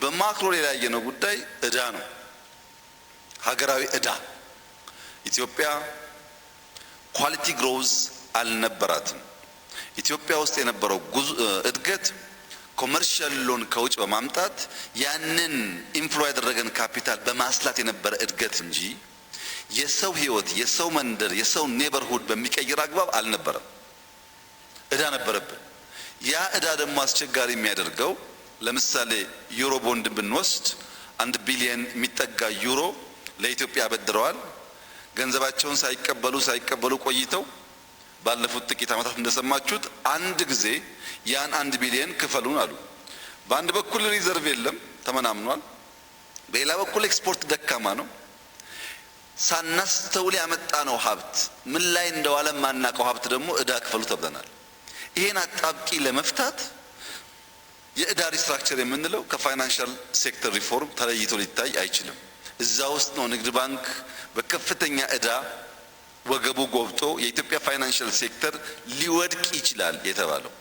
በ macro ሌላ ያየነው ጉዳይ እዳ ነው። ሀገራዊ እዳ። ኢትዮጵያ quality growth አልነበራትም። ኢትዮጵያ ውስጥ የነበረው እድገት commercial loan ከውጭ በማምጣት ያንን inflow ያደረገን ካፒታል በማስላት የነበረ እድገት እንጂ የሰው ህይወት፣ የሰው መንደር፣ የሰው neighborhood በሚቀይር አግባብ አልነበረም። እዳ ነበረብን። ያ እዳ ደግሞ አስቸጋሪ የሚያደርገው ለምሳሌ ዩሮ ቦንድ ብንወስድ 1 ቢሊየን የሚጠጋ ዩሮ ለኢትዮጵያ አበድረዋል። ገንዘባቸውን ሳይቀበሉ ሳይቀበሉ ቆይተው ባለፉት ጥቂት ዓመታት እንደሰማችሁት አንድ ጊዜ ያን 1 ቢሊየን ክፈሉን አሉ። በአንድ በኩል reserve የለም፣ ተመናምኗል። በሌላ በኩል ኤክስፖርት ደካማ ነው። ሳናስተውል ያመጣነው ሀብት፣ ምን ላይ እንደዋለ የማናውቀው ሀብት ደግሞ እዳ ክፈሉ ተብለናል። ይሄን አጣብቂኝ ለመፍታት የእዳ restructure የምንለው ከ financial sector reform ተለይቶ ሊታይ አይችልም። እዛ ውስጥ ነው ንግድ ባንክ በከፍተኛ እዳ ወገቡ ጎብጦ የኢትዮጵያ financial sector ሊወድቅ ይችላል የተባለው።